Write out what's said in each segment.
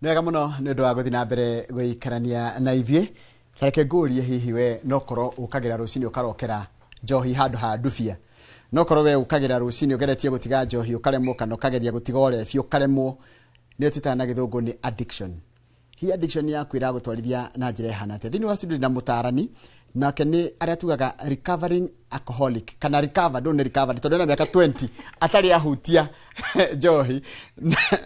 Nĩ wega mũno nĩ ũndũ wa gũthiĩ na mbere gũikarania na ithuĩ. Tareke ngũrie, hihi we no korwo ũkagĩra rũcinĩ ũkarokera njohi handũ ha ndubia? No korwo we ũkagĩra rũcinĩ ũgeretie gũtiga njohi ũkaremwo, kana ũkageria gũtiga ũrebi ũkaremwo? Nĩyo twĩtaga na Gĩthũngũ nĩ addiction. Hihi addiction yaku ĩragũtwarithia na njĩra ĩhana atĩa? Thĩinĩ wa studio na mũtarani nake nĩ arĩa tugaga recovering alcoholic kana recovered, nĩ recovered tondũ ena mĩaka 20 atarĩ ahutia njohi,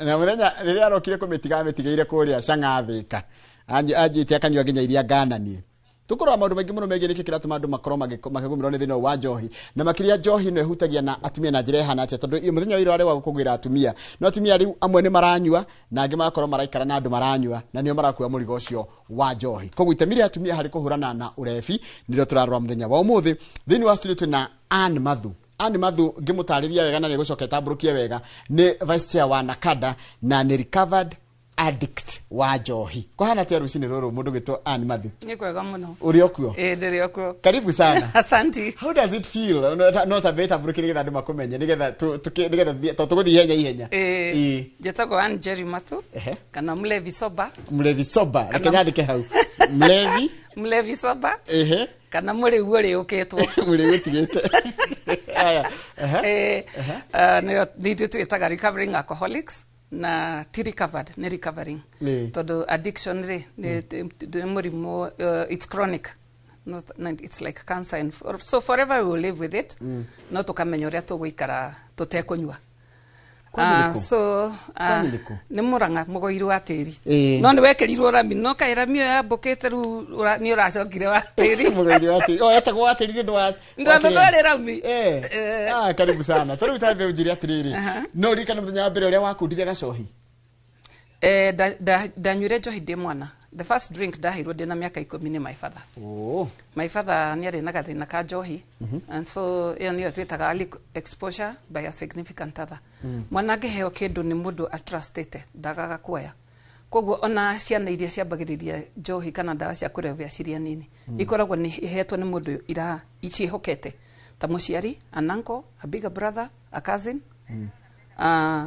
na mũthenya rĩrĩa arokire kũmĩtiga amĩtigĩire kũrĩa Cang'athĩka, anjĩte akanyua nginya iria ngananie. Tũkũrora maũndũ maingĩ mũno megiĩ nĩkĩ kĩratũma andũ makorwo makĩgũmĩrwo nĩ thĩna ũyũ wa njohi, na makĩria njohi ĩno ĩhutagia na atumia na njĩra ĩhana atĩa, tondũ mũthenya wa ira warĩ wa gũkũngũĩra atumia, no atumia rĩu amwe nĩ maranyua na angĩ magakorwo maraikara na andũ maranyua na nĩo marakua mũrigo ũcio wa njohi. Koguo itemi rĩa atumia harĩ kũhũrana na ũrebi nĩrĩo tũrarora mũthenya wa ũmũthĩ. Thĩinĩ wa studio twĩna Ann Mathu. Ann Mathu, ngĩmũtarĩria wega na nĩgũcoka ĩtambũrũkie wega, nĩ vice chair wa NACADA na nĩ recovered addict wa njohi. Kwahana atia rũcinĩ rũrũ, mũndũ gwĩtwo Ann Mathu? Nĩ kwega mũno. Ũrĩ o kuo? Ĩĩ, ndĩrĩ o kuo. Karibu sana. Asanti. How does it feel? No tambe tambũrũkie nĩgetha andũ makũmenye, nĩgetha nĩgetha tondũ tũgũthiĩ ihenya ihenya. Ĩĩ. Njĩtagwo Ann Jerry Mathu kana mlevi sober. Mlevi sober, reke nyandĩke hau, mlevi. Mlevi sober kana mũrĩu ũrĩũkĩtwo. Mũrĩ gũtigĩte aya, ehe. Ĩĩ. Nĩyo nĩ ithuĩ twĩtaga recovering alcoholics, na ti recovered, nĩ recovering, tondũ addiction rĩ nĩ mũrimũ, it's chronic. Not, it's like cancer and so forever we will live with it, no tũkamenya ũrĩa tũgũikara tũtekũnyua. Kwani nĩkũ? So Kwani nĩkũ? Nĩ Mũrang'a, mũgũiru wa tĩri. Ĩĩ. No nĩ wekĩrirwo rami, no kaĩ rami ĩyo yambũkĩte rĩu nĩ ũracokire wa tĩri. Mũgũiri wa tĩri, oh, etagwo wa tĩri nĩ ũndũ wa Tondũ ndwarĩ rami. Ah, karibu sana. Tarĩu tambe ũnjĩre atĩrĩrĩ, no ũririkane mũthenya wa mbere ũrĩa wakundire gacohi? Ndanyuire njohi ndĩ mwana. The first drink ndaheirwo ndĩ na mĩaka 10 nĩ my father. My father nĩ arĩ na gathĩna ka njohi, and so ĩyo nĩyo twĩtaga early exposure by a significant other. Mwana angĩheo kĩndũ nĩ mũndũ atrustĩte, ndagaga kuoya. Koguo ona ciana iria ciambagĩrĩria njohi kana ndawa cia kũrebia cirĩ nini, ikoragwo nĩ ihetwo nĩ mũndũ ira ciĩhokete, ta mũciari, an uncle, a bigger brother, a cousin,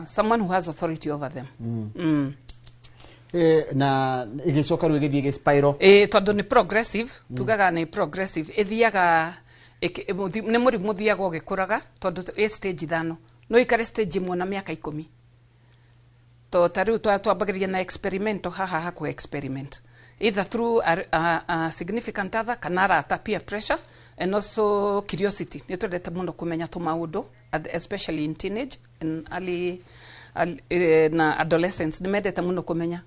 someone who has authority over them. Na ĩgĩcoka rĩu ĩgĩthiĩ ĩgĩ spiral? Ĩ, tondũ nĩ progressive, tugaga nĩ progressive, ĩthiaga nĩ mũrimũ ũthiaga ũgĩkũraga, tondũ ĩ stage ithano. No ikare stage ĩmwe na mĩaka 10. To ta rĩu twambagĩrĩria na experimental haha hakuhĩ, experiment either through a significant other kana arata, peer pressure and also curiosity. Nĩ twendete mũno kũmenya tũmaũndũ, especially in teenage and early na adolescence, nĩ mendete mũno kũmenya.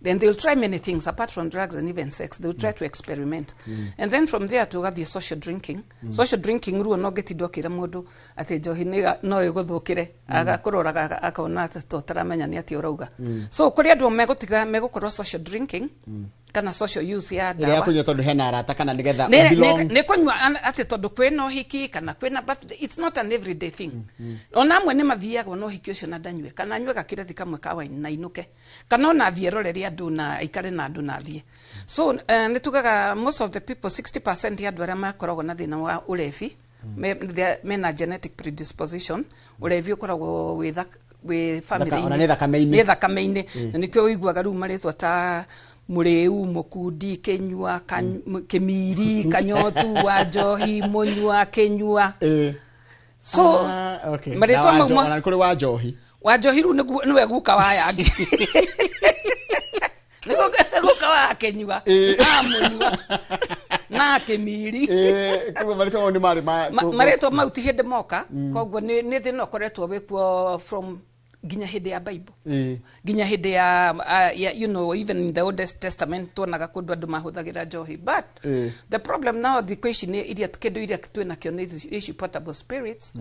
Then they'll try many things apart from drugs and even sex. They'll try to experiment, and then from there tugathiĩ social drinking. Social drinking ruo no ngĩtinda ũkĩra mũndũ atĩ njohi no ĩgũthũkĩre, agakũroraga akona atĩ to taramenya nĩ atĩa ũrauga. So kũrĩ andũ megũtiga megũkorwo social drinking kana social use ya ĩrĩa ya ndawa. Kũnyua tondũ hena arata kana nĩgetha belong. Nĩ kũnyua atĩ tondũ kwĩna ũhiki kana kwĩna birthday. It's not an everyday thing. Ona amwe nĩ mathiaga na ũhiki ũcio na ndanyue, kana anyue gakĩrathi kamwe ka wine na inũke, kana ona athiĩ erorere andũ na aikare na andũ na athiĩ. So nĩ tugaga most of the people, 60% ya andũ arĩa makoragwo na thĩna wa ũrebi mena genetic predisposition. Ũrebi ũkoragwo wĩ family. Ona nĩ thakame-inĩ. Nĩ thakame-inĩ, na nĩkĩo ũiguaga rĩu marĩtwa ta mũrĩu, mũkundi, kĩnyua, kĩmiri, kanyotu, wa njohi, mũnyua, kĩnyua. So Ah, okay. marĩtwa Na mau ona kũrĩ wa njohi. Wa njohi rĩu nĩwe guka wa yangi, nĩguo guka wa kĩnyua na mũnyua na kĩmiri. Koguo marĩtwa mau nĩ marĩ ma Marĩtwa mau ti hĩndĩ moka, koguo nĩ thĩna ũkoretwo wĩkuo from nginya hĩndĩ ya Bible, nginya hĩndĩ ya even in the Oldest Testament tuonaga kũndũ andũ mahũthagĩra njohi. But the problem now thikũ ici nĩ iria kĩndũ iria twĩnakĩo nĩ ici portable spirits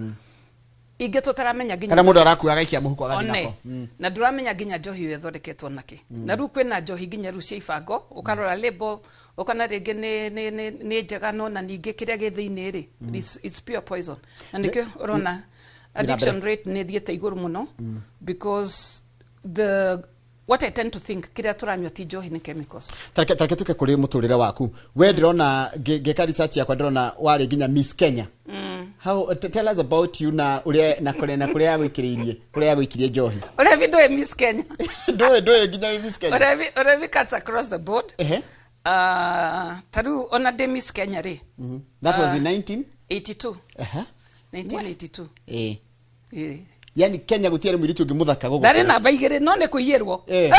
ingĩ tũtaramenya nginya kana mũndũ arakua agaikia mũhuko agathiĩ one nako. Na ndũramenya nginya njohi ĩyo ĩthondeketwo nakĩ. Na rĩu kwĩna njohi nginya rĩu cia ibango, ũkarora label ũkona rĩngĩ nĩ njega, no na ningĩ kĩrĩa gĩ thĩinĩ rĩ, it's pure poison. Na nĩkĩo ũrona addiction rate nĩ ĩthiĩte igũrũ mũno, because the what I tend to think, kĩrĩa tũranyua ti njohi, nĩ chemicals. Tareke tuke kũrĩ mũtũrĩre waku. We ndĩrona ngĩka research yakwa, ndĩrona warĩ nginya Miss Kenya. How tell us about you na uria na kuria na kuria gwikiriirie, kuria gwikirie njohi. Urevi ndũĩ Miss Kenya. Ndũĩ nginya wĩ Miss Kenya. Urevi cuts across the board. Ehe. Ta rĩu ona ndĩ Miss Kenya rĩ. That was in 19 82. Ehe. 1982. Eh. Ĩĩ. Yani Kenya gutiarĩ mũirĩtu ũngĩ mũthaka gũgũkĩra. Ndarĩ namba igĩrĩ no nĩ kũiyĩrwo. Eh.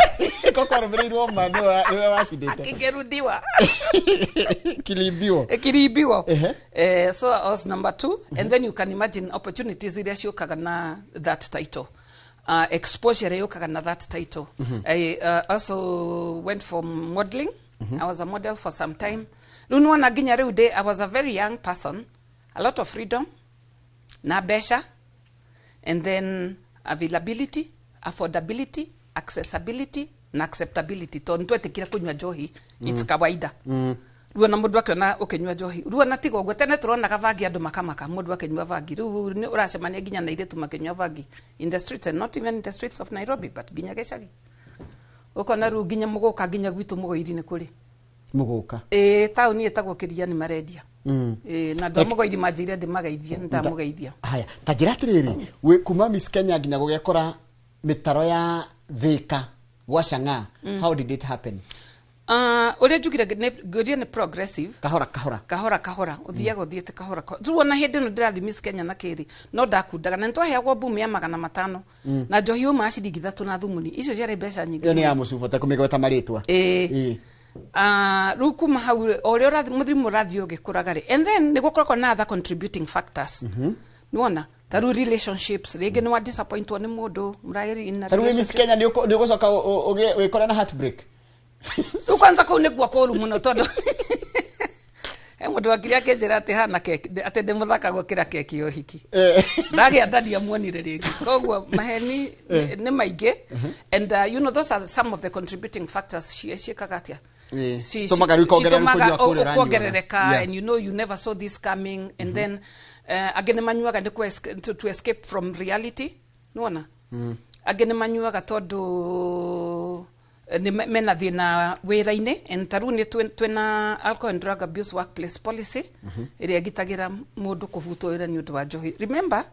Koko arũmĩrĩirwo ma nĩwe wacindĩte. Akĩgerudiwa. Kilibiwo. Kilibiwo. Ehe. So I was number 2. And then you can imagine opportunities iria ciũkaga na that title. Exposure yũkaga na that title. I also went for modeling. I was a model for some time. Rĩu nĩwona nginya rĩu I was a very young person. A lot of freedom. Na mbeca. And then availability, affordability, accessibility na acceptability. Tondũ nĩtwetĩkire kũnyua njohi, it's kawaida. Rĩu ona mũndũ akĩona ũkĩnyua njohi, rĩu ona tiga ũguo, tene tũronaga bangi andũ makamaka, mũndũ akĩnyua bangi. Rĩu nĩ ũracemania nginya na airĩtu makĩnyua bangi in the streets, and not even in the streets of Nairobi, but nginya gĩcagi. Ũkona rĩu nginya mũgũka nginya gwitũ Mũgũiri nĩ kũrĩ. Mũgũka. Ĩĩ, taũni ĩtagwo Kĩria nĩ marendia. Ĩĩ, na andũ a Mũgũiri manjĩire ndĩmageithie, nĩ ndamũgeithia. Haya, ta njĩra atĩrĩrĩ, wĩ kuma Miss Kenya nginya gũgekora mĩtaro ya Thika gwa Chang'aa, how did it happen? Ũrĩa njugire ngũria nĩ progressive. Kahora kahora. Kahora kahora, ũthiaga ũthiĩte kahora kahora. Rĩu ona hĩndĩ ĩno ndĩrathiĩ Miss Kenya na kĩrĩ, no ndakundaga na nĩtwaheagwo boom ya 500. Na njohi yuma ciringi 3 na thumuni. Icio ciarĩ mbeca nyingĩ. Ĩyo nĩ ya mũcuba ũtekũmĩgweta marĩtwa. Ĩĩ. Rĩu kuma hau o ũrĩa mũthimo ũrathiĩ ũgĩkũraga rĩ, and then nĩ gũkoragwo na other contributing factors. Nĩwona? Ta rĩu relationships, rĩngĩ nĩ wa disappointwo nĩ mũndũ, mũrarĩ in a Ta rĩu wĩ Miss relationship. Kenya nĩ ũgũcoka wĩkore na heartbreak. Rĩu kwanza kũu nĩkuo kũũru mũno tondũ he mũndũ wakire akĩnjĩra atĩ hana keki, atĩ ndĩ mũthaka gũkĩra keki ya ũhiki. Ndagĩa nda ndiamuonire rĩngĩ. Koguo maheni nĩ maingĩ. And you know, those are some of the contributing factors ciĩkaga atĩa? Citũmaga rĩu kuongerera Citũmaga kũnyua kũrĩa ũranyuaga. kuongerereka, and you know you never saw this coming. And then angĩ nĩ manyuaga nĩ to escape from reality. Nĩwona? Angĩ nĩ manyuaga tondũ nĩ mena thĩna wĩra-inĩ. And ta rĩu nĩ twĩna alcohol and drug abuse workplace policy ĩrĩa ĩgitagĩra mũndũ kũbutwo wĩra nĩ ũndũ wa njohi. Remember,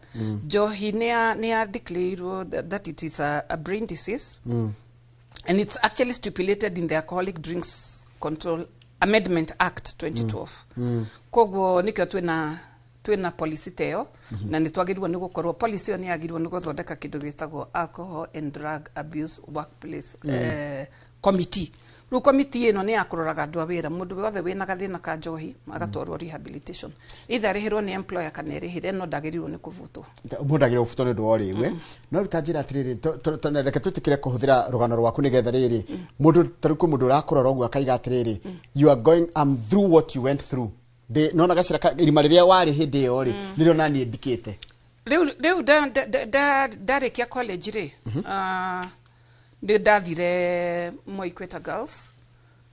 njohi nĩ ya declareirwo that it is a brain disease. And it's actually stipulated in the Alcoholic Drinks Control Amendment Act 2012. Koguo nĩkĩo twĩna policy ta ĩyo, na nĩ twagĩrĩirwo nĩ gũkorwo policy ĩyo nĩ yagĩrĩirwo nĩ gũthondeka kĩndũ gĩtagwo Alcohol and Drug Abuse Workplace Committee. Rĩu committee ĩno nĩ ya kũroraga andũ a wĩra, mũndũ wothe wĩna gathĩna ka njohi agatwarwo rehabilitation. Either arĩhĩrwo nĩ employer kana erĩhĩre, no ndagĩrĩirwo nĩ kũbutwo. Mũndũ ndagĩrĩirwo kũbutwo nĩ ũndũ wa ũrĩu, No rĩu ta njĩra atĩrĩrĩ, reke twĩtĩkĩre kũhũthĩra rũgano rwaku nĩgetha rĩrĩ, mũndũ ta rĩu kwĩ mũndũ ũrakũrora ũguo akaiga atĩrĩrĩ, you are going, I'm through what you went through. Ndĩ nona gacĩra ka irima rĩrĩa warĩ hĩndĩ ĩyo rĩ, nĩrĩo naniĩ ndikĩte. Rĩu ndarĩkia college rĩ, nĩ ndathire Moi Equator Girls,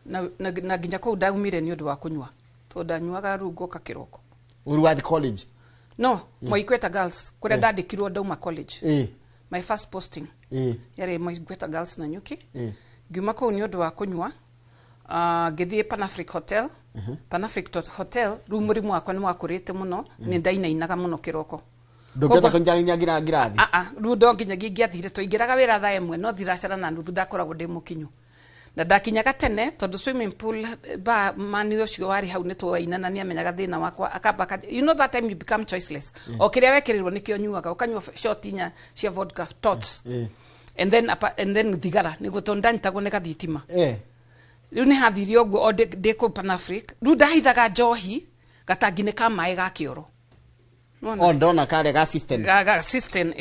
na nginya kũu ndaumire nĩ ũndũ wa kũnyua, tondũ ndanyuaga rĩu ngoka kĩroko. Ũru wathi college? No, Moi Equator Girls, kũrĩa ndandĩkirwo ndauma college. My first posting. Yarĩ Moi Equator Girls Nanyuki. Ngiuma kũu nĩ ũndũ wa kũnyua. Ngĩthiĩ Panafric Hotel. Panafric Hotel, rĩu mũrimũ wakwa nĩ wakũrĩte mũno, nĩ ndainainaga mũno kĩroko. Ndũngĩhota kũnyaginya ngirathi? Rĩu ndo nginyagia ingĩathire, twaingĩraga wĩra thaa ĩmwe, no thinacara na nuthu ndakoragwo ndĩ mũkinyu. Na ndakinyaga tene, tondũ swimming pool bar man ũcio warĩ hau nĩ twainana, nĩ amenyaga thĩna wakwa, akamba you know that time you become choiceless. O kĩrĩa wekĩrĩrwo nĩkĩo ũnyuaga, ũkanyua shot inya cia vodka tots. And then thigara, nĩguo tondũ ndanyitagwo nĩ gathitima. Rĩu nĩ hathire ũguo o ndĩ kũu Panafric. Rĩu ndahithaga njohi gatangi-inĩ ka maĩ ga kĩoro. Nĩwona? O ndona karĩa ga system. Ga system,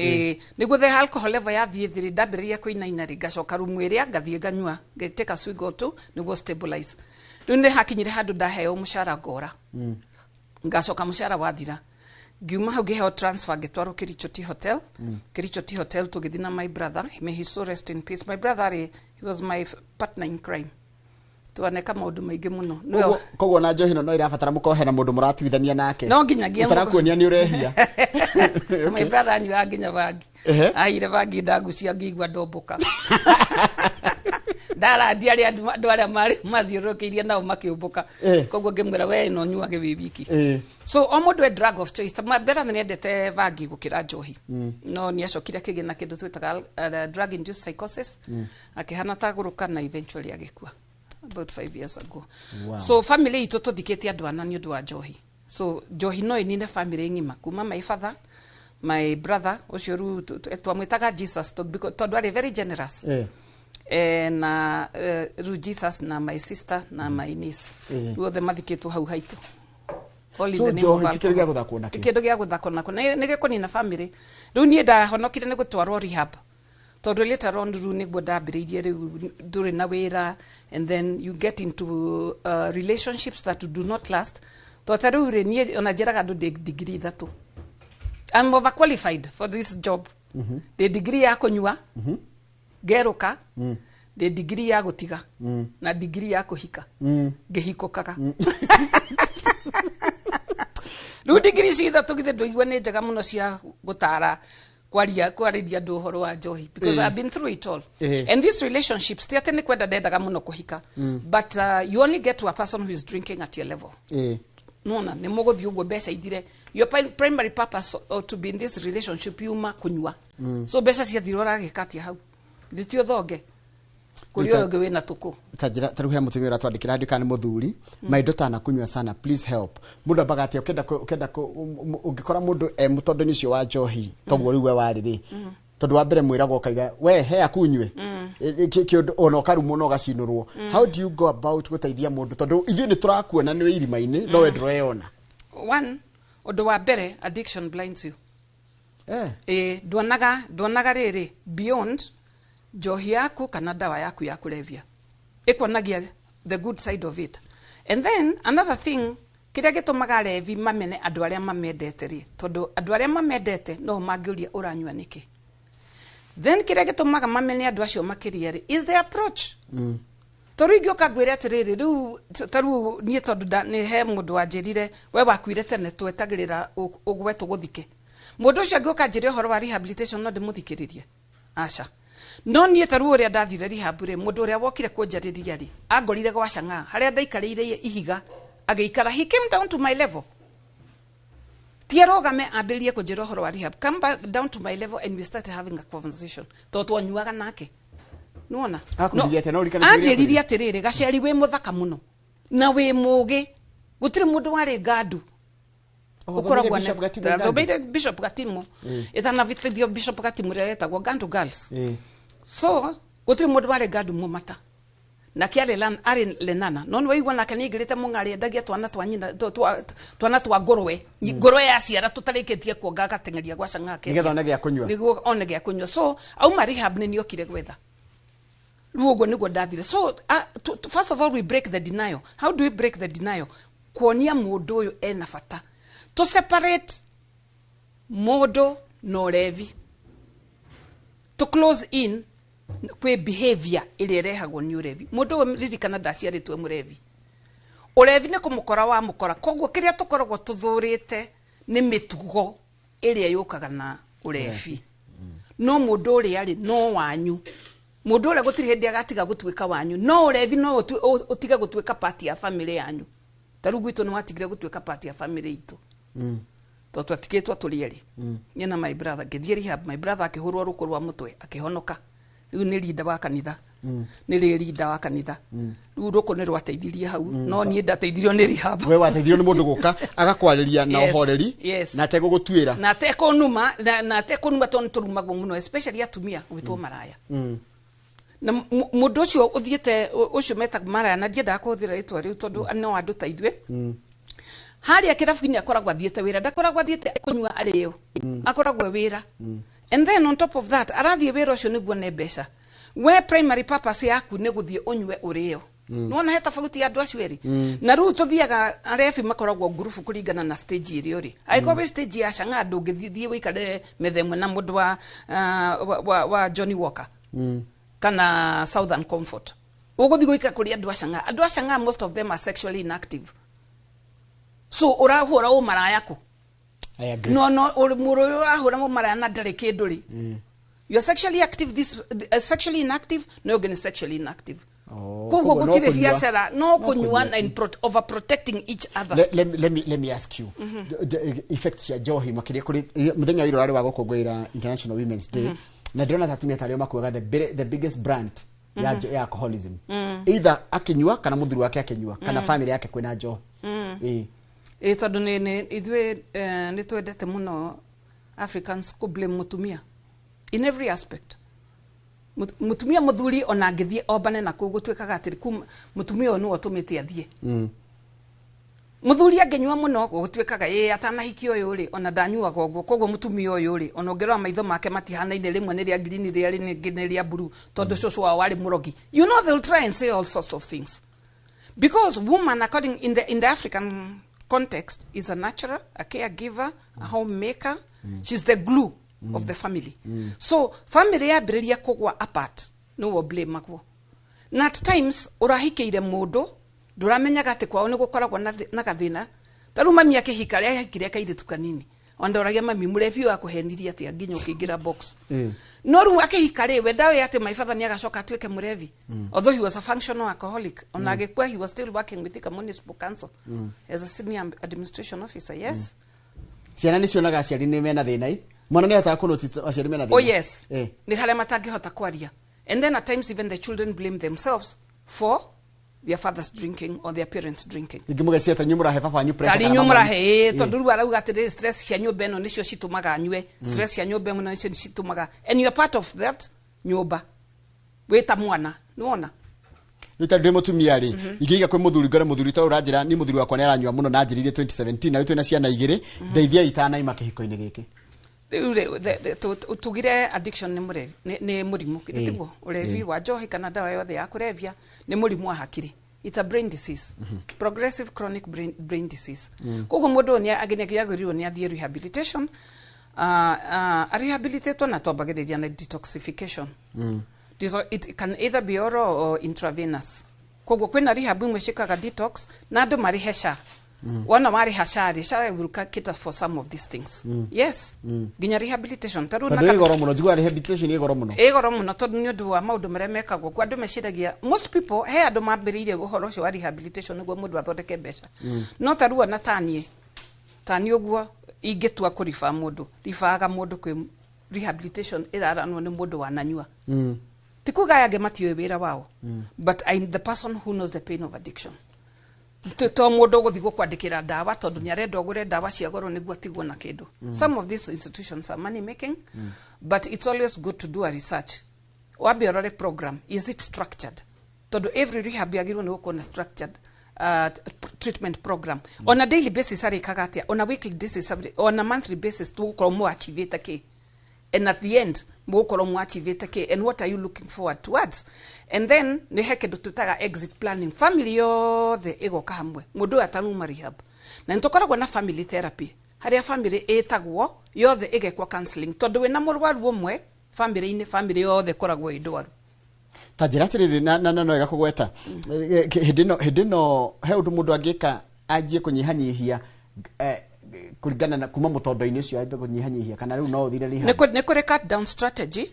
Nĩguo the alcohol level yathiĩ thĩ rĩ, ndambĩrĩria kũinaina rĩ, ngacoka rumu ĩrĩa, ngathiĩ nganyua, ngĩtĩka swig or two, nĩguo stabilize. Rĩu nĩ hakinyire handũ ndaheo mũcara ngora. Ngacoka mũcara wathira. Ngiuma hau ngĩheo transfer, ngĩtwarwo Kericho Tea Hotel. Kericho Tea Hotel tũgĩthiĩ na my brother, may he so rest in peace. My brother rĩ, he was my partner in crime. Twaneka maũndũ maingĩ mũno. Nĩwe Koguo na njohi ĩno no irabatara mũkorwo hena mũndũ mũratigithania nake. No nginyagia mũndũ. Ũtarakuonia nĩ ũrehia. My brother anyuaga nginya bangi. Ehe. Aire bangi ndagucia ngĩigua ndombũka. Ndarandia arĩa andũ arĩa marĩ mathiũrũrũkĩirie nao makĩũmbũka. Koguo ngĩmwĩra, we no nyuage wĩ wiki. So o mũndũ e drug of choice. Ta mbere nĩ endete bangi gũkĩra njohi, no nĩ acokire akĩgĩa na kĩndũ twĩtaga drug induced psychosis, akĩhana ta gũrũka na eventually agĩkua about 5 years ago. So family itũ tũthikĩte andũ ana nĩ ũndũ wa njohi. So njohi no ĩnine family ng'ima, kuma my father, my brother ũcio rĩu twamwĩtaga Jesus tondũ arĩ very generous. Na rĩu Jesus na my sister na my niece, rĩu othe mathikĩtwo hau haitũ. All in So the name of njohi ti kĩndũ gĩa alcohol. gũthakwo nakĩo. Ti kĩndũ gĩa gũthakwo nakĩo. Nĩ gĩkũnina family. Rĩu niĩ ndahonokire nĩ gũtwarwo rehab, tondũ later on rĩu nĩguo ndambĩrĩirie, rĩu ndũrĩ na wĩra, and then you get into relationships that do not last. Tondũ ta rĩu rĩ, niĩ ona njĩraga andũ ndĩ degree ithatũ. I'm overqualified for this job. Ndĩ degree ya kũnyua ngerũka, ndĩ degree ya gũtiga, na degree ya kũhika ngĩhikũkaga. Rĩu degree ici ithatũ githĩ ndũigua nĩ njega mũno cia gũtara kwaria kwarĩria andũ ũhoro wa njohi, because I've been through it all. And these relationships, ti atĩ nĩ kwenda ndendaga mũno kũhika, but you only get to a person who is drinking at your level. Nona nĩ mũgũthiĩ ũguo mbeca ithire. Your primary purpose to be in this relationship yuma kũnyua. So mbeca ciathira, ũragĩka atĩa hau? Githĩ ti ũthonge kũrĩ ũyũ ũngĩ wĩna tũkũ? Ta njĩra ta rĩu he mũtumia ũratwandĩkĩra handũ kana nĩ mũthuri, maindo tanakunyua sana, please help. Mũndũ ambaga atĩa ũkĩenda ũngĩkora mũndũ e mũtondo-inĩ ũcio wa njohi toguo rĩu we warĩ rĩ? Tondũ wa mbere mwĩragwo ũkaiga we he akunyue kĩũndũ ona ũkarumwo na ũgacinũrwo. How do you go about gũteithia mũndũ, tondũ ithuĩ nĩ tũrakuona nĩ wĩ irima-inĩ no we ndũreyona? One, ũndũ wa mbere, addiction blinds you. Ĩ nduonaga rĩrĩ beyond njohi yaku kana ndawa yaku ya kũrebia, ĩkuonagia the good side of it. And then another thing, kĩrĩa gĩtũmaga arevi mamene andũ arĩa mamendete rĩ, tondũ andũ arĩa mamendete no mangĩũria, ũranyua nĩkĩ? Then kĩrĩa gĩtũmaga mamene andũ acio makĩria rĩ, is the approach. Tondũ ingĩũka ngwĩre atĩrĩrĩ, rĩu ta rĩu niĩ, tondũ nĩ he mũndũ wanjĩrire, we wakuire tene, twetagĩrĩra ũgwe tũgũthike. Mũndũ ũcio angĩũka njĩre ũhoro wa rehabilitation, no ndĩmũthikĩrĩrie? Aca. No niĩ ta rĩu ũrĩa ndathire rehab rĩ, mũndũ ũrĩa wokire kũnjarĩria rĩ, angorire gwa cang'aa harĩa ndaikarĩire ihiga, agĩikara, he came down to my level. Ti arũgame ambĩrĩrie kũnjĩra ũhoro wa rehab, come back down to my level and we started having a conversation, tondũ twanyuaga nake, nĩwona? Akwĩrire atĩa? No ũririkane kĩrĩa Anjĩrire atĩrĩrĩ, gaceri, wĩ mũthaka mũno na wĩ mũgĩ, gũtirĩ mũndũ warĩ ngandu. Ũthomeire Bishop Gatimu Ngandu? Thomeire Bishop Gatimu ĩtanabĩtithio. Bishop Gatimu ĩrĩa yetagwo Gandu Girls. So gũtirĩ mũndũ warĩ ngandu mũmata nake arĩ arĩ lenana, no nĩwaigua nake nĩaingĩrĩte mũng'arĩ, endagia twana twa nyina, twana twa ngũrwe. Ngũrwe yaciara tũtarĩkĩtie kuonga, agateng'eria gwa cang'ake nĩgetha one gĩa kũnyua. Nĩguo one gĩa kũnyua. So auma rehab nĩ niokire gwetha. Rĩu ũguo nĩguo ndathire. So first of all, we break the denial. How do we break the denial? Kuonia mũndũ ũyũ ena bata to separate mũndũ na ũrevi, to close in kwĩ behavior ĩrĩa ĩrehagwo nĩ ũrevi. Mũndũ ũyũ, ririkana, ndaciarĩtwo mũrevi. Ũrevi nĩ kũmũkora wa mũkora. Koguo kĩrĩa tũkoragwo tũthũrĩte nĩ mĩtugo ĩrĩa yũkaga na ũrebi, no mũndũ ũrĩa rĩ, no wanyu. Mũndũ ũrĩa gũtirĩ hĩndĩ agatiga gũtuĩka wanyu, no ũrevi no ũtige gũtuĩka part ya family yanyu. Ta rĩu gwitũ nĩ watigire gũtuĩka part ya family itũ, tondũ twatigĩtwo tũrĩ erĩ, niĩ na my brother. Ngĩthiĩ rehab, my brother akĩhũrwo rũkũ rwa mũtwe akĩhonoka. Rĩu nĩ rinda wa kanitha, nĩ rĩ rinda wa kanitha. Rĩu rũkũ nĩ rwateithirie hau, no niĩ ndateithirio nĩ rehab. We wateithirio nĩ mũndũ gũka agakwarĩria na ũhoreri na ategũgũtuĩra. Na atekũnuma, na atekũnuma, tondũ nĩ tũrumagwo mũno, especially atumia gwĩtwo maraya. Na mũndũ ũcio ũthiĩte ũcio metagwo maraya, na ndiendaga kũhũthĩra rĩtwa rĩu tondũ no andũ ta ithuĩ harĩa kĩrabu-inĩ, akoragwo athiĩte wĩra, ndakoragwo athiĩte kũnyua arĩo, akoragwo e wĩra. And then on top of that, arathiĩ wĩra ũcio nĩguo one mbeca. We primary purpose yaku nĩ gũthiĩ ũnyue ũrĩo. Nĩwona he tofauti ya andũ acio erĩ? Na rĩu tũthiaga, arebi makoragwo ngurubu kũringana na stage ĩrĩa ũrĩ. Angĩkorwo wĩ stage ya cang'aa, ndũngĩthiĩ wĩikare metha ĩmwe na mũndũ wa Johnny Walker kana Southern Comfort. Ũgũthiĩ gũikara kũrĩ andũ a cang'aa. Andũ a cang'aa, most of them are sexually inactive, so ũrahũra ũmaraya kũ? I agree. No mũndũ ũrĩa ũrahũra ũmaraya na ndarĩ kĩndũ rĩ, You are sexually active, this sexually inactive, na ũyũ ũngĩ nĩ sexually inactive. Oh, Koguo koguo no gũtirĩ kũnyua. biacara, no No kũnyua kũnyua. and overprotecting each other. Let me ask you, the effects cia njohi makiria kuri muthenya wa irora wa gũkũngũĩra International Women's Day, na ndĩrona ta atumia tarĩo makuaga the biggest brand ya alcoholism, either akinyua kana mũthuri wake akinyua kana family yake kwĩna njohi. Ĩĩ. Ĩ, tondũ nĩ ithuĩ nĩ twendete mũno Africans kũ blame mũtumia in every aspect. Mũtumia, mũthuri ona angĩthiĩ ombane na kũu, gũtuĩkaga atĩrĩ kuma mũtumia ũyũ nĩwe ũtũmĩte athiĩ. Mũthuri angĩnyua mũno, gũtuĩkaga ĩ atanahikia ũyũ rĩ, ona ndanyuaga ũguo, koguo mũtumia ũyũ rĩ, ona ũngĩrora maitho make matihanaine, rĩmwe nĩ rĩa green, rĩa rĩngĩ nĩ rĩa blue, tondũ cũcũ wao warĩ mũrogi. They'll try and say all sorts of things because woman, according in the African context, is a natural, a caregiver, a homemaker. She's the glue of the family. So family yambĩrĩria kũgwa apart, nĩwe blame-agwo. Na at times ũrahikĩire mũndũ ndũramenyaga atĩ kwao nĩ gũkoragwo na gathĩna. Ta rĩu mami akĩhika, rĩa ahikire kairĩtu kanini, ona ndoragia mami, mũrebi ũyũ akũhenirie atĩa nginya ũkĩingĩra box? No rĩu akĩhika rĩ, we ndaũĩ atĩ my father nĩ agacoka atuĩke mũrevi, although he was a functional alcoholic. Ona agĩkua, he was still working with Thika Municipal Council as a senior administration officer, yes. Ciana nĩ cionaga aciari nĩ mena thĩna i mwana nĩ ahotaga kũ notice aciari mena thĩna? Oh yes. Nĩ harĩa matangĩhota kwaria, and then at times even the children blame themselves for their father's drinking or their parents' drinking. Rĩngĩ mũgecia ta inyuĩ mũrahe baba wanyu pressure Tarĩ kana inyuĩ mama mũrahe wanyu. ĩ, tondũ rĩu arauga atĩrĩrĩ, stress cia nyũmba ĩno nĩcio citũmaga anyue, stress cia nyũmba ĩno nĩcio citũmaga, and you are part of that nyũmba wĩ ta mwana, nĩwona? Rĩu ta ndĩ mũtumia rĩ, ingĩiga kwĩ mũthuri ngore mũthuri ta ũranjĩra ni mũthuri wakwa nĩ aranyua mũno na anjĩrĩire 2017 na rĩu twĩna ciana igĩrĩ, ndeithia itanaima kĩhiko-inĩ gĩkĩ. Rĩu rĩ, tugire addiction nĩ mũrevi, nĩ mũrimũ. Tiguo ũrevi wa njohi kana ndawa yothe ya kũrebia nĩ mũrimũ wa hakiri. It's a brain disease, progressive chronic brain disease. Koguo mũndũ ũyũ nĩ agĩrĩirwo nĩ athiĩ rehabilitation, arehabilitatwo na twambagĩrĩria na detoxification. It can either be oral or intravenous. Koguo kwĩna rehab imwe ciĩkaga detox na andũ marĩhe SHA. Wona warĩha SHA rĩ, SHA will cater for some of these things, yes, nginya rehabilitation ta rĩu Tondũ ĩ goro mũno, njiguaga rehabilitation ĩ goro mũno. Ĩ goro mũno, tondũ nĩ ũndũ wa maũndũ marĩa mekagwo kwa andũ meciragia, most people, he andũ mambĩrĩirie ũhoro ũcio wa rehabilitation nĩguo mũndũ athondeke mbeca. No ta rĩu ona taniĩ ũguo ingĩtua kũriba mũndũ, ribaga mũndũ kwĩ rehabilitation ĩraranwo nĩ mũndũ wananyua. Ti kuga aya angĩ matiũĩ wĩra wao, but I'm the person who knows the pain of addiction. To mũndũ ũgũthiĩ gũkwandĩkĩra ndawa tondũ nĩ arenda ũgũre ndawa cia goro nĩguo atigwo na kĩndũ. Some of these institutions are money making, but it's always good to do a research. Wambe ũrore program, is it structured? Tondũ every rehab yagĩrĩirwo nĩ gũkorwo na structured treatment program. On a daily basis arĩkaga atĩa, on a weekly basis, on a monthly basis, tũgũkorwo mũachivĩte kĩ, and at the end mũgũkorwo mwachivĩte kĩ, and what are you looking forward towards? And then nĩ he kĩndũ twĩtaga exit planning. Family yothe ĩgoka hamwe mũndũ ũyũ atanuma rehab, na nĩ tũkoragwo na family therapy harĩa family ĩtagwo yothe ĩgekwo counseling, tondũ wĩna mũrwaru ũmwe family-inĩ, family yothe ĩkoragwo ĩ ndwaru. Ta njĩra atĩrĩrĩ, na no wega kũgweta hĩndĩ ĩno he ũndũ mũndũ angĩka anjie kũnyihanyihia, kũringana na kuma mũtondo-inĩ ũcio, ambie kũnyihanyihia, kana rĩu no ũthire rehab? Nĩ kũrĩ cut down strategy.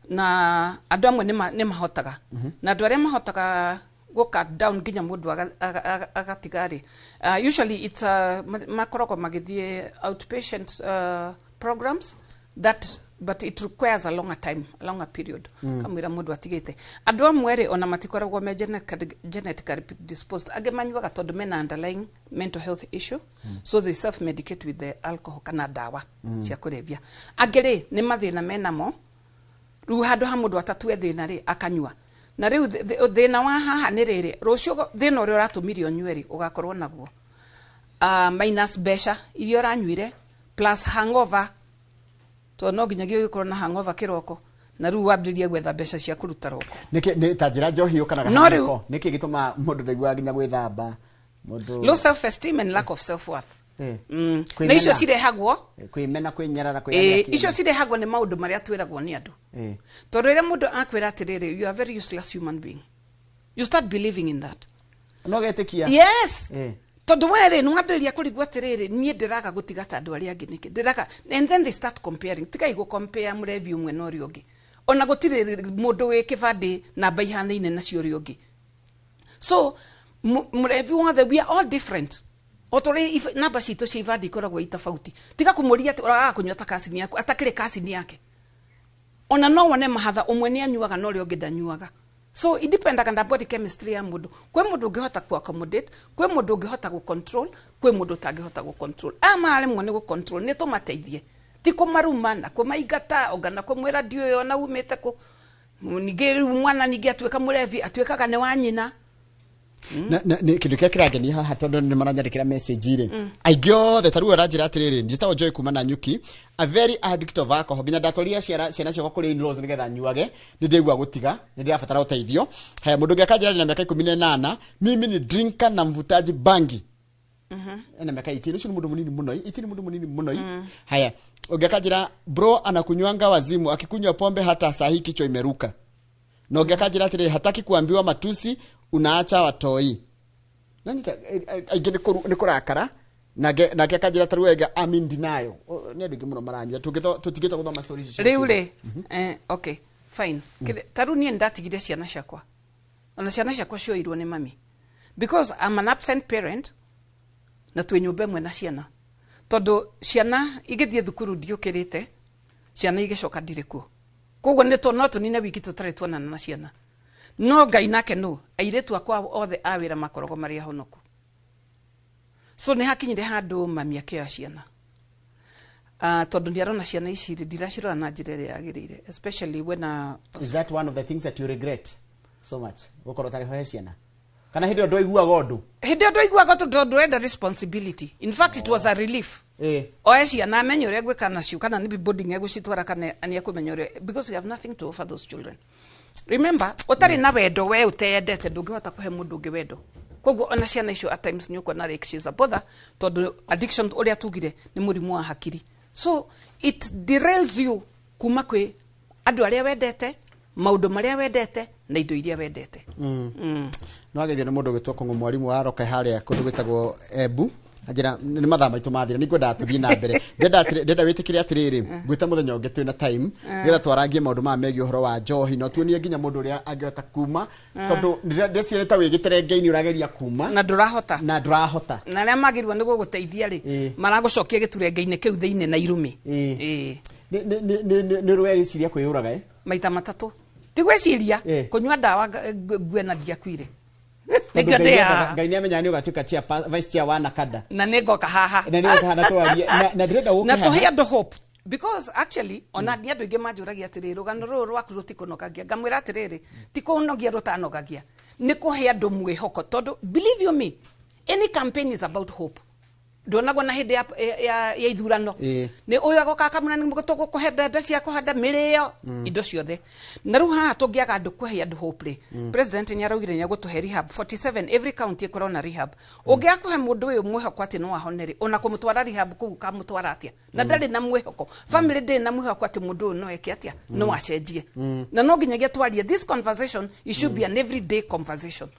Na andũ amwe nĩ mahotaga, na andũ arĩa mahotaga gũ cut down nginya mũndũ agatiga rĩ, usually it's makoragwo magĩthiĩ outpatient programs that, but it requires a longer time, a longer period, kamwĩra mũndũ atigĩte. Andũ amwe rĩ, ona matikoragwo me genetically predisposed. Angĩ manyuaga tondũ mena underlying mental health issue, so they self medicate with the alcohol kana ndawa cia kũrebia. Angĩ rĩ, nĩ mathĩna menamo, rĩu handũ ha mũndũ atatue thĩna rĩ, akanyua. Na rĩu thĩna wa haha nĩ rĩrĩ, rũciũ thĩna ũrĩa ũratũmire ũnyue rĩ, ũgakorwo naguo minus mbeca iria ũranyuire plus hangover, tondũ no nginyagia ũgĩkorwo na hangover kĩroko, na rĩu wambĩrĩrie gwetha mbeca cia kũruta roko. Nĩkĩ nĩ ta njĩra njohi yũkanaga No rĩu- hango? Nĩkĩ gĩtũmaga mũndũ ndaiguaga nginya gwĩthamba mũndũ? Low self esteem and lack of self worth. Kwĩmena. Na icio cirehagwo Kwĩmena, kwĩnyarara, kwĩyania kĩene. Icio cirehagwo nĩ maũndũ marĩa twĩragwo nĩ andũ, tondũ rĩrĩa mũndũ akwĩra atĩrĩrĩ, "You are a very useless human being," you start believing in that. No getĩkia. Yes. Tondu we rĩ, nĩ wambĩrĩria kũrigwo atĩrĩrĩ, niĩ ndĩraga gũtiga ta andũ arĩa angĩ nĩkĩ ndĩraga? And then they start comparing. Tigai gũ compare mũrevi ũmwe na ũrĩa ũngĩ. Ona gũtirĩ mũndũ wĩ kĩbandĩ namba ihanaine na cia ũrĩa ũngĩ. So mũrevi wothe, we are all different, o ta ũrĩa namba citũ cia ibandĩ ikoragwo i tofauti. Tiga kũmũria atĩ ũragaga kũnyua ta cousin yaku atakĩrĩ cousin yake. Ona no wone mahatha, ũmwe nĩ anyuaga na ũrĩa ũngĩ ndanyuaga. So it dependaga na body chemistry ya mũndũ. Kwĩ mũndũ ũngĩhota ku accommodate, kwĩ mũndũ ũngĩhota gũ control, kwĩ mũndũ ũtangĩhota gũ control. Aya mararemwo nĩ gũ control, nĩ tũmateithie, ti kũmaruma na kũmaingata onga na kũmwĩra ndiũĩ ona umĩte kũ. Ningĩ rĩu mwana ningĩ atuĩka mũrevi, atuĩkaga nĩ wa nyina. Na nĩ kĩndũ kĩrĩa kĩrangenia haha, tondũ nĩ maranyandĩkĩra message rĩ aingĩ othe, ta rĩu aranjĩra atĩrĩrĩ, njĩtagwo Joy kuma na Nyuki, a very addict of alcohol, nginya ndatwarire ciana ciakwa kũrĩ in-laws nĩgetha nyuage. Nĩ ndĩgua gũtiga, nĩ ndĩrabatara ũteithio. Haya, mũndũ ũngĩ akanjĩra ndĩ na mĩaka 18, mimi ni drinker na mvutaji bangi. Ena miaka 18, ũcio nĩ mũndũ mũnini mũno, 18 nĩ mũndũ mũnini mũno. Haya, ũngĩ akanjĩra bro anakunywanga wazimu, akikunywa pombe hata saa hii kichwa imeruka. Na ũngĩ akanjĩra atĩrĩrĩ, hataki kuambiwa matusi, unaacha watoi. Nani aingĩ nĩ kũrakara. Nake akanjĩra tarĩu ega, I'm in denial. Nĩ andũ aingĩ mũno maranyua. Tũtigĩte gũthoma stories icio. Rĩu rĩ, okay, fine. Ta rĩu niĩ nĩndatigire ciana ciakwa, ona ciana ciakwa cioirwo nĩ mami because I'm an absent parent, na twĩ nyũmba ĩmwe na ciana, tondũ ciana igĩthiĩ thukuru ndiũkĩrĩte, ciana igĩcoka ndirĩ kuo. Koguo nĩ no tũnine wiki tũtarĩ tuonana na ciana. No Ngai nake no airĩtu akwa othe a wĩra makoragwo marĩ ahonoku. So nĩ hakinyire handũ mami akĩoya ciana, tondũ ndiarona ciana ici rĩ, ndiracirora na njĩra ĩrĩa yagĩrĩire, especially when Is that one of the things that you regret so much, gũkorwo ũtarĩ ho he ciana, kana hĩndĩ ĩyo ndwaiguaga ũndũ? Hĩndĩ ĩyo ndwaiguaga tondũ ndũrenda responsibility. In fact, it was a relief. Oe ciana, amenye ũrĩa egwĩka nacio, kana nĩ boarding egũcitwara, kana nĩ ekũmenya ũrĩa, because we have nothing to offer those children. Remember, ũtarĩ na wendo, we ũteyendete, ndũngĩhota kũhe mũndũ ũngĩ wendo. Koguo ona ciana icio at times nĩ ũkuona like she's a bother, tondũ addiction, ũrĩa tugire, nĩ mũrimũ wa hakiri. So it derails you kuma kwĩ andũ arĩa wendete, maũndũ marĩa wendete na indo iria wendete. No ageithio nĩ mũndũ ũgĩtwo Kũng'ũ, mwarimũ wa Roke harĩa kũndũ gwĩtagwo Embu. Anjĩra nĩ mathaa maitũ mathira. Nĩ ngwendaga tũthiĩ na mbere. Ndĩrenda wĩtĩkĩre atĩrĩrĩ, ngwĩta mũthenya ũngĩ twĩna time nĩgetha twarangie maũndũ maya megiĩ ũhoro wa njohi, no tuonie nginya mũndũ ũrĩa angĩhota kuma, tondũ ndĩreciria nĩ ta wĩ gĩterenge-inĩ ũrageria kuma na ndũrahota. Na ndũrahota. Na arĩa magĩrĩirwo nĩ gũgũteithia rĩ, maragũcokia gĩturenge-inĩ kĩu thĩinĩ na irumi. Nĩ ũrwericiria kwĩyũraga, eh? Maita matatũ. Ti gwĩciria, kũnyua ndawa ngue na ndiakuire. Tondũ Nĩkĩo Ngai ndĩ haha. Ngai nĩ amenyaga nĩ ũgatuĩka vice chair wa Nakada. Na nĩ ngoka haha. Na nĩ ũgoka haha na twarie. Na ndĩrenda ũke Na haha. tũhe andũ hope, because actually ona nĩ andũ aingĩ manjũragia atĩrĩrĩ, rũgano rũrũ rwaku rũtikũnogagia. Ngamwĩra atĩrĩrĩ, ti kũnogia rũtanogagia, nĩ kũhe andũ mwĩhoko, tondũ believe you me, any campaign is about hope. Ndonagwo na hĩndĩ ya ithurano, nĩ ũyũ agoka akamwĩra nĩ tũgũkũhe mbembe cia kũhanda, mĩrĩo, indo ciothe. Na rĩu haha tũngĩaga andũ kũhe andũ hope rĩ, president nĩ araugire nĩ egũtũhe rehab 47, every county ĩkorwo na rehab. Ũngĩaga kũhe mũndũ ũyũ mwĩhoko atĩ no ahone rĩ, ona kũmũtwara rehab kũu kamũtwara atĩa na ndarĩ na mwĩhoko, family ndĩrĩ na mwĩhoko atĩ mũndũ ũyũ no eke atĩa, no acenjie? Na no nginyagia twarie this conversation. It should be an everyday conversation.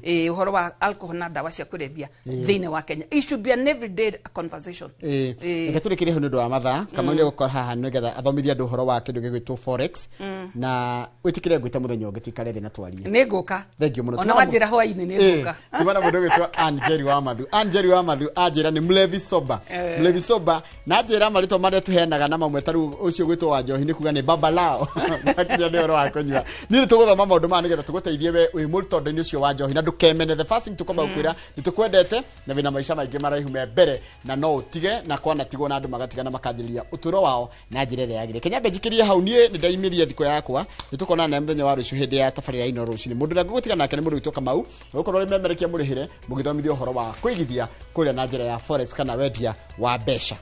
Ũhoro wa alcohol na ndawa cia kũrebia thĩinĩ wa Kenya, it should be an everyday conversation. Reke tũrĩkĩrie hau nĩ ũndũ wa mathaa. Kamau nĩ egũkorwo haha nĩgetha athomithie andũ ũhoro wa kĩndũ gĩgwĩtwo forex, na wĩtĩkĩre ngwĩta mũthenya ũngĩ tũikare thĩ na twarie. Nĩ ngũka. Thank you mũno. Ona wanjĩra hwainĩ nĩ ngũka. Tuma na mũndũ ũgwĩtwo Ann Jerry wa Mathu. Ann Jerry wa Mathu anjĩra nĩ mlevi sober, mlevi sober, na anjĩra marĩtwa marĩa tũheanaga na mamwe, ta rĩu ũcio gwĩtwo wa njohi nĩ kuga nĩ baba lao makinya nĩ ũhoro wa kũnyua. Niĩ nĩ tũgũthoma maũndũ maya nĩgetha tũgũteithie we wĩ mũtondo-inĩ ũcio wa njohi na ndũkemene. The first thing tũkwamba gũkwĩra, nĩ tũkwendete na wĩna maica maingĩ maraihu me mbere, na no ũtige na kwanatigwo na andũ magatigana makanjĩrĩria ũtũũro wao na njĩra ĩrĩa yagĩrĩire. Kenya njikĩrie hau. Niĩ nĩ ndaimĩria thikũ yakwa. Nĩ tũkonana naye mũthenya wa rũciũ hĩndĩ ya tabarĩra ino rũcinĩ. Mũndũ ũrĩa ngũgũtiga nake nĩ mũndũ witũ Kamau, gũkorwo ũrĩ memerekia mũrĩhĩre mũgĩthomithio ũhoro wa kũigithia kũrĩa na njĩra ya forex kana wendia wa mbeca.